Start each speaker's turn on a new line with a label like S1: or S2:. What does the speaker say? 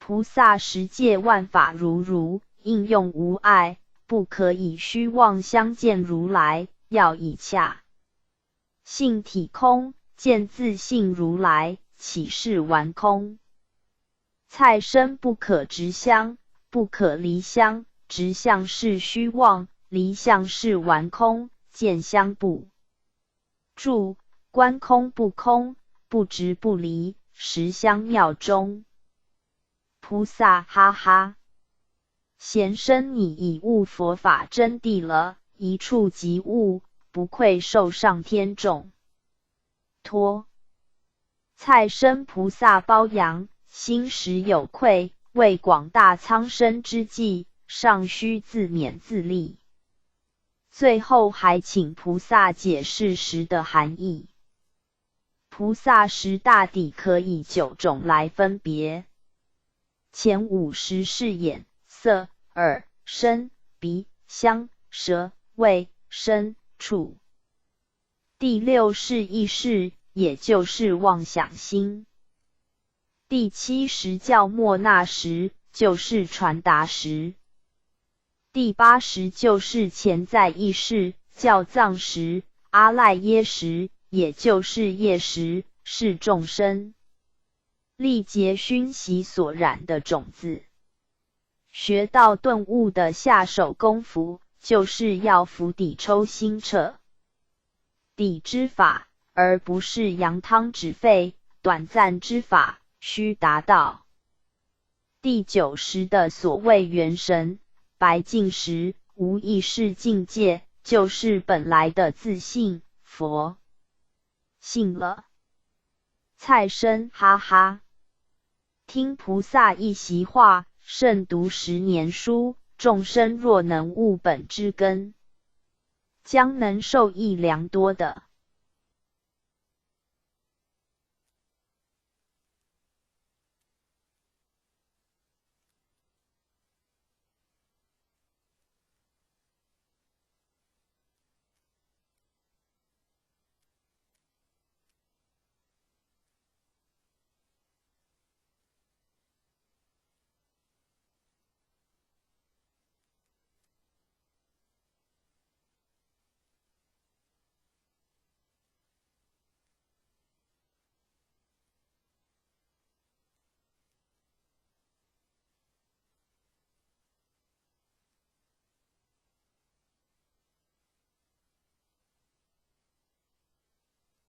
S1: 菩萨实见万法如如，应用无碍，不可以虚妄相见如来，要以恰性体空，见自性如来，岂是顽空？蔡生不可执相，不可离相，执相是虚妄，离相是顽空，见相不住，观空不空，不执不离，实相妙中。菩萨哈哈，贤生你已悟佛法真谛了，一触即悟，不愧受上天重托。蔡生菩萨褒扬，心实有愧，为广大苍生之计，尚须自勉自励。最后还请菩萨解释识的含义。菩萨识大抵可以九种来分别。前五识是眼、色、耳、身、鼻、香、舌、味、身、触。第六是意识，也就是妄想心。第七识叫末那识，就是传达识。第八识就是潜在意识，叫藏识、阿赖耶识，也就是业识，是众生历劫熏习所染的种子。学道顿悟的下手功夫，就是要釜底抽薪彻底之法，而不是扬汤止沸短暂之法。须达到第九识的所谓元神、白净识、无意识境界，就是本来的自性佛性了。蔡生哈哈，听菩萨一席话，胜读十年书。众生若能悟本知根，将能受益良多的。